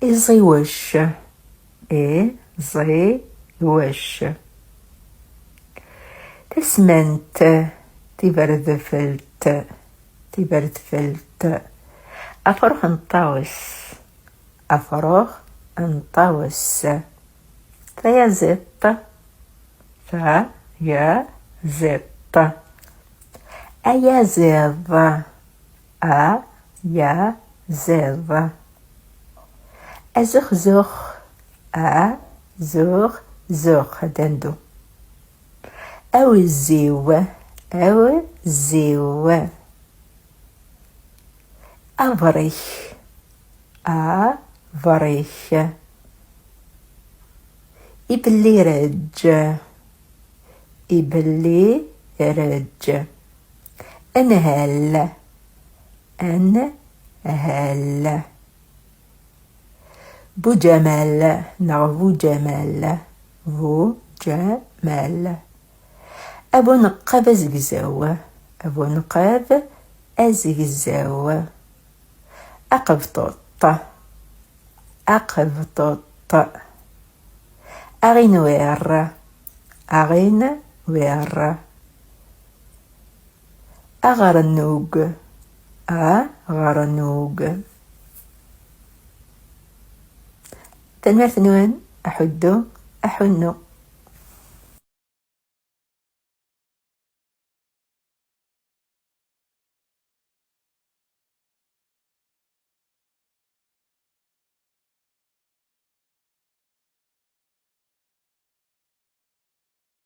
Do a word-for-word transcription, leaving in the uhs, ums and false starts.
Iẓiwec. Iẓiwec. Tasmant. Tiberdfelt. Tiberdfelt. Afrux n ṭṭawes. Afrux n ṭṭawes. Tayaziḍt. Tayaziḍt. Ayaziḍ. Ayaziḍ. Azuxzux. Azuxzux. Ad d-neddu. Awezziw. Awezziw. Abrek. Abrek. Ibellireǧ. Ibellireǧ. Anhal. Anhal. Buǧamal neɣ Buǧamal. Buǧamal. Abuneqqab azegzaw. Abuneqqab azegzaw. Aqebṭuṭ. Aqebṭuṭ. Aɣinwir. Aɣinwir. Aɣernug. Aɣernug. Tanemmirt-nwen. Aḥuddu, aḥunnu.